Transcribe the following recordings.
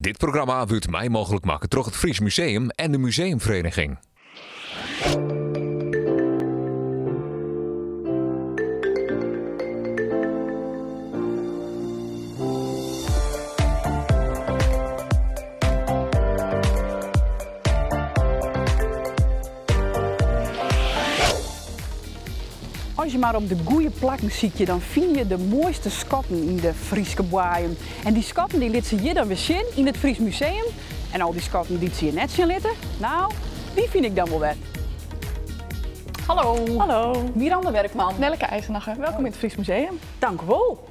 Dit programma wurdt mei mooglik makke troch it Fries Museum en de Museumvereniging. As je mar op de goede plakken sykje, dan fine je de moaiste skatten yn de Fryske boaiem. En dy skatten dy lit se hjir dan wer sjen yn it Fries Museum. En al dy skatten dy't se hjir net sjen litte, no, dy fyn ik dan wol wer. Hallo. Hallo. Miranda Werkman. Nelleke IJzernagge, welkom yn it Fries Museum. Dank u wol.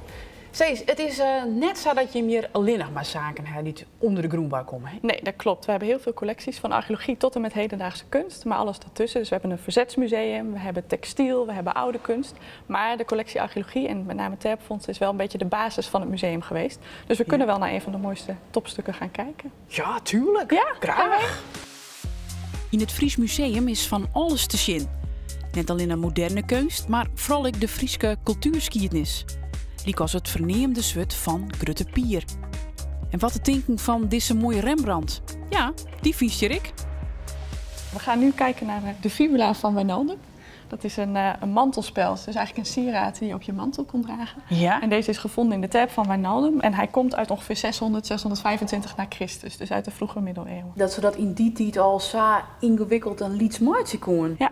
Sis, it is net sa dat jim hjir allinnich mar saken ha dy't ûnder de grûn wei komme, hè? Nee, dat klopt. We hebben heel veel collecties, van archeologie tot en met hedendaagse kunst, maar alles daartussen. Dus we hebben een verzetsmuseum, we hebben textiel, we hebben oude kunst. Maar de collectie archeologie en met name terpvondsten is wel een beetje de basis van het museum geweest. Dus we kunnen wel naar een van de mooiste topstukken gaan kijken. Ja, tuurlijk. Ja, Graach. Yn it Fries Museum is fan alles te sjen. Net allinne moderne keunst, mar foaral ek de Fryske kultuerskiednis. Lykas it ferneamde swurd fan Grutte Pier. En wat te tinken fan dizze moaie Rembrandt? Ja, dy fynst hjir ek. We gaan nu kijken naar de fibula van Wijnaldum. Dat is een, een mantelspeld, dus eigenlijk een sieraad die je op je mantel kon dragen. Ja. En deze is gevonden in de terp van Wijnaldum. En hij komt uit ongeveer 600, 625 na Christus, dus uit de vroege middeleeuwen. Dat se dat yn dy tiid al sa yngewikkeld en lyts meitsje koene. Ja,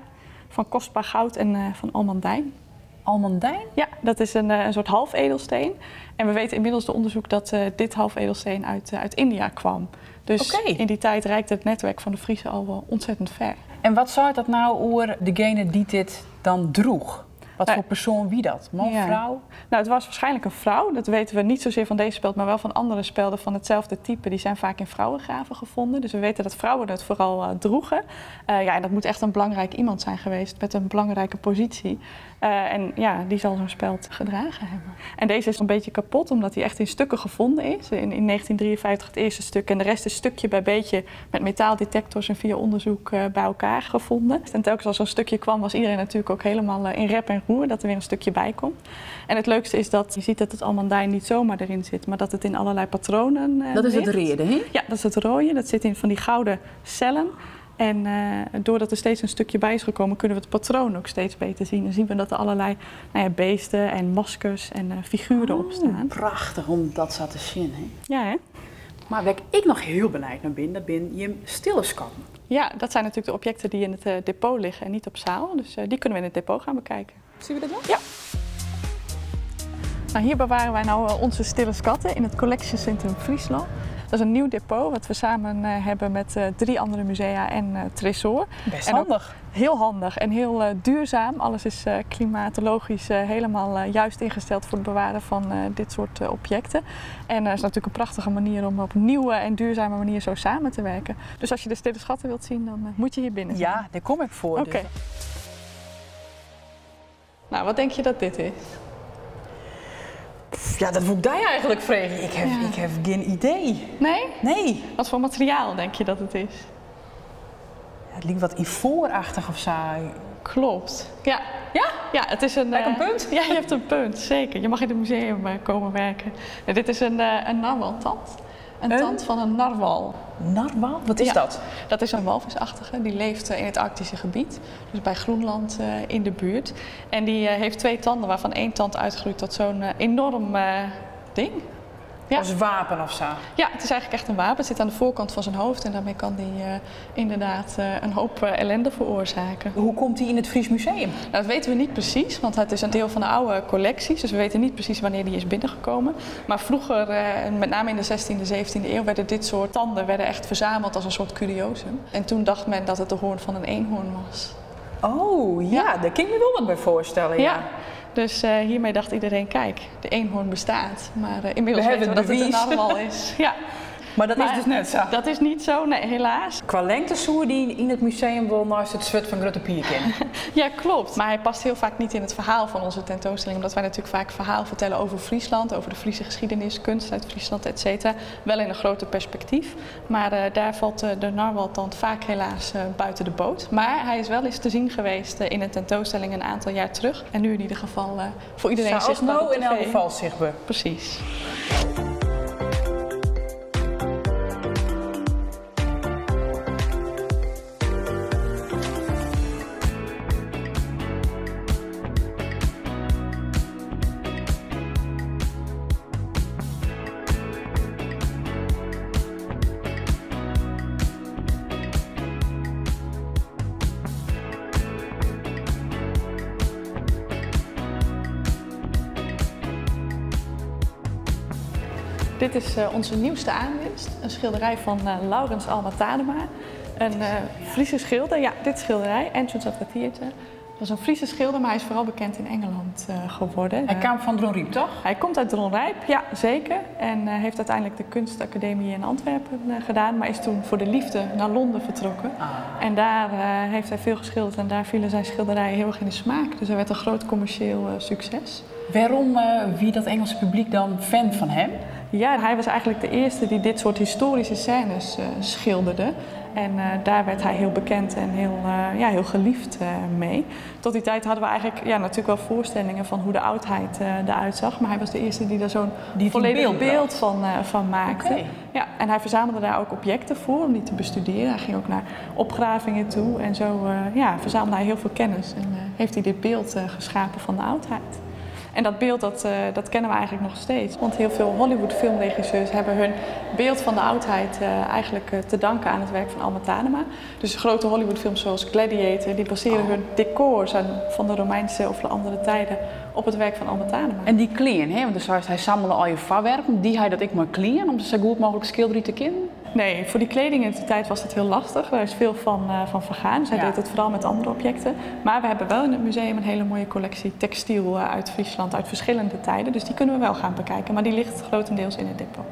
van kostbaar goud en van almandijn. Almandijn? Ja, dat is een soort halfedelsteen. En we weten inmiddels door onderzoek dat dit halfedelsteen uit India kwam. Dus in die tijd reikte het netwerk van de Friezen al wel ontzettend ver. En wat seit dat nou oer degene dy't dit dan droech? Wat Nou, foar persoan wie dat? Man, frou? Nou, het was waarschijnlijk een vrouw. Dat weten we niet zozeer van deze speld, maar wel van andere spelden van hetzelfde type. Die zijn vaak in vrouwengraven gevonden. Dus we weten dat vrouwen het vooral droegen. Ja, en dat moet echt een belangrijk iemand zijn geweest met een belangrijke positie. En ja, die zal zo'n speld gedragen hebben. En deze is een beetje kapot, omdat hij echt in stukken gevonden is. In 1953 het eerste stuk en de rest is stukje bij beetje met metaaldetectors en via onderzoek bij elkaar gevonden. En telkens als er een stukje kwam, was iedereen natuurlijk ook helemaal in rep en roer dat er weer een stukje bij komt. En het leukste is dat je ziet dat het almandijn niet zomaar erin zit, maar dat het in allerlei patronen Dat is het ligt. reade, hè? Ja, dat is het rode. Dat zit in van die gouden cellen. En doordat er steeds een stukje bij is gekomen, kunnen we het patroon ook steeds beter zien. Dan zien we dat er allerlei, nou ja, beesten en maskers en figuren op staan. Prachtich om dat sa te sjen, hè? Ja, hè? Mar wêr't ik noch hiel benijd nei bin, dat binne jim stille skatten. Ja, dat zijn natuurlijk de objecten die in het depot liggen en niet op zaal. Dus die kunnen we in het depot gaan bekijken. Zien we dat dan? Ja. Nou, hier bewaren wij nou onze stille skatten in het Collectiecentrum Friesland. Dat is een nieuw depot wat we samen hebben met 3 andere musea en Tresoar. Best En ook handig. Heel handig en heel duurzaam. Alles is klimatologisch helemaal juist ingesteld voor het bewaren van dit soort objecten. En het is natuurlijk een prachtige manier om op nieuwe en duurzame manier zo samen te werken. Dus als je de stille schatten wilt zien, dan moet je hier binnen zijn. Ja, daar kom ik voor. Oké. Dus. Nou, wat denk je dat dit is? Pff, ja, dat moet ik daar eigenlijk vragen. Ik heb geen idee. Nee? Nee. Wat voor materiaal denk je dat het is? Ja, het lijkt wat ivoorachtig of zo. Klopt. Ja. Ja? Ja, het is een, Heb ik een punt? Ja, je hebt een punt, zeker. Je mag in het museum komen werken. Nee, dit is een narwaltand. Een Een? tand van een narwal. Narwal? Wat is Ja. dat? Dat is een walvisachtige. Die leeft in het Arctische gebied. Dus bij Groenland in de buurt. En die heeft 2 tanden, waarvan 1 tand uitgroeit tot zo'n enorm ding. Ja. Als wapen of zo? Ja, het is eigenlijk echt een wapen. Het zit aan de voorkant van zijn hoofd en daarmee kan die inderdaad een hoop ellende veroorzaken. Hoe komt die in het Fries Museum? Nou, dat weten we niet precies, want het is een deel van de oude collecties. Dus we weten niet precies wanneer die is binnengekomen. Maar vroeger, met name in de 16e, 17e eeuw, werden dit soort tanden echt verzameld als een soort curiosum. En toen dacht men dat het de hoorn van een eenhoorn was. Oh, ja, daar kan ik me wel wat bij voorstellen. Ja. Ja. Dus hiermee dacht iedereen, kijk, de eenhoorn bestaat. Maar inmiddels We weten we hebben dat het een bewijs. narwal is. Ja. Maar dat is Maar dus net zo. Dat is niet zo, nee, helaas. Qua lengte soe die in het museum wel naast het zwart van Grutte Pier kennen. Ja, klopt. Maar hij past heel vaak niet in het verhaal van onze tentoonstelling. Omdat wij natuurlijk vaak verhaal vertellen over Friesland, over de Friese geschiedenis, kunst uit Friesland, et cetera. Wel in een groter perspectief. Maar daar valt de narwaltand vaak helaas buiten de boot. Maar hij is wel eens te zien geweest in een tentoonstelling een aantal jaar terug. En nu in ieder geval voor iedereen Zoals zichtbaar nou op in elk tv. geval zichtbaar. Precies. Dit is onze nieuwste aanwinst, een schilderij van Laurens Alma Tadema. Een Friese schilder, ja, dit schilderij, Entrance of the Theater. Dat was een Friese schilder, maar hij is vooral bekend in Engeland geworden. Hij kwam van Dronryp, toch? Hij komt uit Dronryp, ja, zeker. En heeft uiteindelijk de kunstacademie in Antwerpen gedaan, maar is toen voor de liefde naar Londen vertrokken. Ah. En daar heeft hij veel geschilderd en daar vielen zijn schilderijen heel erg in de smaak. Dus hij werd een groot commercieel succes. Waarom wie dat Engelse publiek dan fan van hem? Ja, hij was eigenlijk de eerste die dit soort historische scènes schilderde. En daar werd hij heel bekend en heel geliefd mee. Tot die tijd hadden we eigenlijk, ja, natuurlijk wel voorstellingen van hoe de oudheid eruit zag. Maar hij was de eerste die daar zo'n Die het in volledig beeld beeld bracht. van maakte. Ja, en hij verzamelde daar ook objecten voor om die te bestuderen. Hij ging ook naar opgravingen toe en zo verzamelde hij heel veel kennis. En heeft hij dit beeld geschapen van de oudheid. En dat beeld, dat kennen we eigenlijk nog steeds. Want heel veel Hollywood filmregisseurs hebben hun beeld van de oudheid eigenlijk te danken aan het werk van Alma Tadema. Dus grote Hollywood films zoals Gladiator, die baseren hun decors van de Romeinse of de andere tijden op het werk van Alma Tadema. En die kleren, hè? Want dus hij zamelde al je voorwerpen, die hij dat ik maar kleren om zo goed mogelijk schilderen te kennen? Nee, voor die kleding in die tijd was dat heel lastig. Daar is veel van vergaan. Dus hij deed het vooral met andere objecten. Maar we hebben wel in het museum een hele mooie collectie textiel uit Friesland, uit verschillende tijden. Dus die kunnen we wel gaan bekijken. Maar die ligt grotendeels in het depot.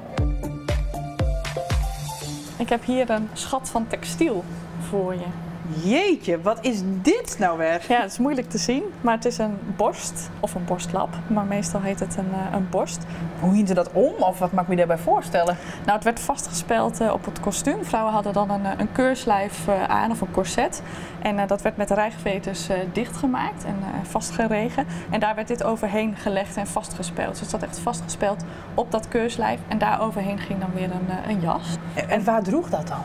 Ik heb hier een schat van textiel voor je. Jeetje, wat is dit nou weer? Ja, het is moeilijk te zien, maar het is een borst of een borstlap. Maar meestal heet het een borst. Hoe hield ze dat om of wat mag ik me daarbij voorstellen? Het werd vastgespeld op het kostuum. Vrouwen hadden dan een keurslijf aan of een corset. En dat werd met rijgveters dichtgemaakt en vastgeregen. En daar werd dit overheen gelegd en vastgespeld. Dus het zat echt vastgespeld op dat keurslijf. En daar overheen ging dan weer een jas. En waar droeg dat dan?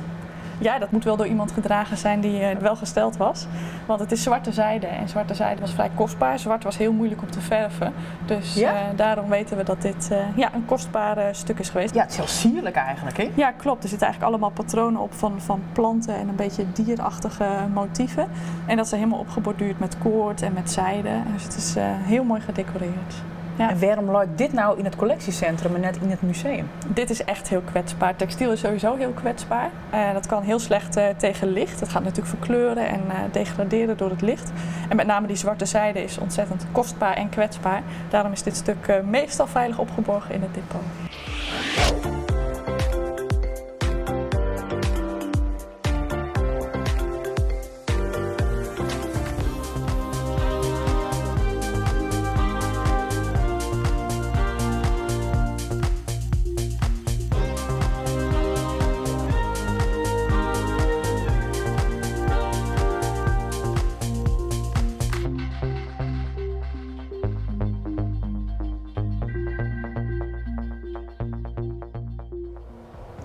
Ja, dat moet wel door iemand gedragen zijn die welgesteld was. Want het is zwarte zijde en zwarte zijde was vrij kostbaar. Zwart was heel moeilijk om te verven. Dus daarom weten we dat dit een kostbaar stuk is geweest. Ja, het is heel sierlijk eigenlijk, hè? Ja, klopt. Er zitten eigenlijk allemaal patronen op van planten en een beetje dierachtige motieven. En dat is helemaal opgeborduurd met koord en met zijde. Dus het is heel mooi gedecoreerd. En waarom loopt dit nou in het collectiecentrum en net in het museum? Dit is echt heel kwetsbaar. Textiel is sowieso heel kwetsbaar. Dat kan heel slecht tegen licht. Dat gaat natuurlijk verkleuren en degraderen door het licht. En met name die zwarte zijde is ontzettend kostbaar en kwetsbaar. Daarom is dit stuk meestal veilig opgeborgen in het depot.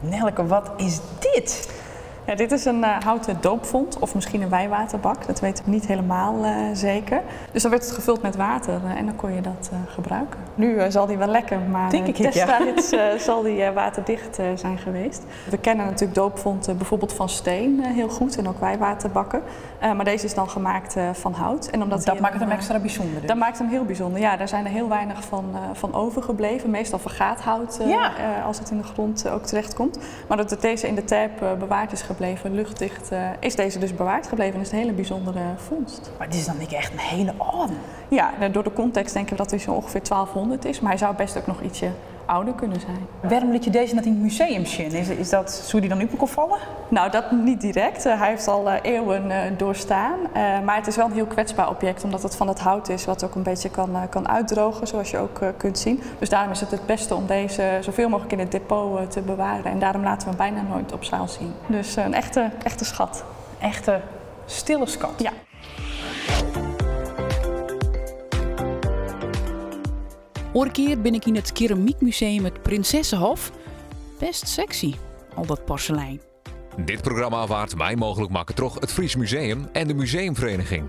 Nelleke, wat is dit? Ja, dit is een houten doopvont of misschien een wijwaterbak. Dat weten we niet helemaal zeker. Dus dan werd het gevuld met water en dan kon je dat gebruiken. Nu zal die wel lekken, maar Denk ik, ja. destijds zal die waterdicht zijn geweest. We kennen natuurlijk doopvonten bijvoorbeeld van steen heel goed en ook wijwaterbakken. Maar deze is dan gemaakt van hout. En omdat Dat hij maakt het hem een extra bijzonder dus. Dat maakt hem heel bijzonder, ja. Daar zijn er heel weinig van overgebleven. Meestal vergaat hout als het in de grond ook terechtkomt. Maar dat het deze in de terp bewaard is gebleven, luchtdicht, is deze dus bewaard gebleven en is een hele bijzondere vondst. Maar dit is dan niet echt een hele oude. Ja, door de context denken we dat hij zo ongeveer 1200 is, maar hij zou best ook nog ietsje ouder kunnen zijn. Waarom liet je deze net in het museum zien? Zou die dan op elkaar vallen? Nou, dat niet direct. Hij heeft al eeuwen doorstaan. Maar het is wel een heel kwetsbaar object, omdat het van het hout is wat ook een beetje kan uitdrogen, zoals je ook kunt zien. Dus daarom is het het beste om deze zoveel mogelijk in het depot te bewaren. En daarom laten we hem bijna nooit op zaal zien. Dus een echte schat. Echte stille schat. Ja. Oare kear bin ik yn it Keramiekmuseum it Prinsessenhof. Best sexy, al dat porselein. Dit programma waard mei mooglik makke troch it Fries Museum en de Museumvereniging.